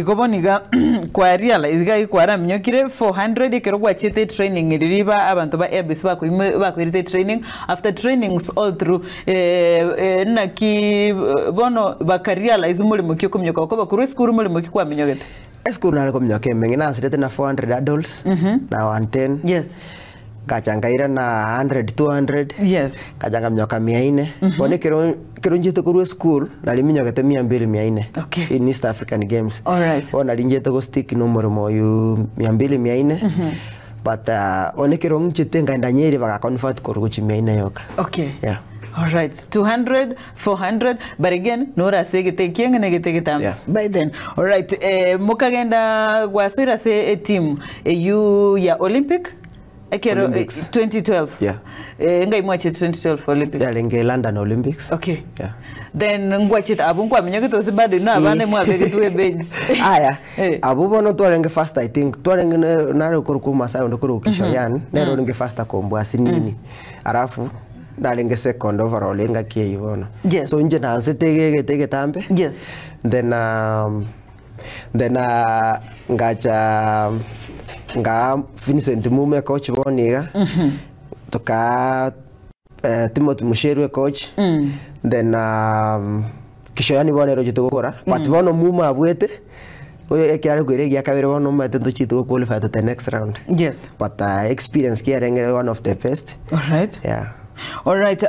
Igo bono iga kwa realize iga kwaraminyokire 400 ekero gwachiete etraining riria ba abanto ba Airbase bakoime bakoirete etraining after trainings all through naki bono baka realize morimo ki okominyoka okoba korwa esukuru morimo ki kwaminyogete? Esukuru nare kominyoka emenge nasirete na 400 hurdles na 110 Yes. Ngacha nkairana 100, 200, Yes. ngacha nkaminyoka mia ine. Bono ekero ekero nchiete korwa eschool, nari minyogete mia mbili mia ine Okay. in East African Games. Alright. Bono nari nchiete go stick na omoremo oywo mia mbili mia ine, but bono ekero nchiete nkaenda Nyeri baga convert korwa gochia mia ine yoka. Okay. Yeah. Alright, 200, 400, but again, nore ase egete ekieng'e na egete egetambe. Yeah. By then. Alright, eh, mokagenda gwasoire ase eteam eywo ya Olympic ekero eh, Olympics. 2012. Yeah. Eh, ngai mwachete 2012 Olympic. Yarenge London Olympics. Okay. Yeah. Then ngwachete abwo nkwaminyogete gose bado inwe abande mwabegetwe ebench. Aya, Eh. abwo bono twarenge faster I think, twarenge ne- nare okorokwa omomaasai onde okorokwa Kishoyan, nere orenge faster kombua asinini. Alafu, narenge second overall engaki eyio bono. Yes. So inche nansete iga egete egetambe. Yes. Then um, then uh, ngacha ngaa Vincent Mume coach bono iga. Tokaa eh, Timothy Musherwe coach. Then um, Kishoyani bono ere ochete gokora. But bono Mume abwete oyo ekero are koira egia kabere bono omanyete ntochiete go qualify to the next round. Yes. But uh, experience kiarenge one of the best. Alright. Yeah. Alright.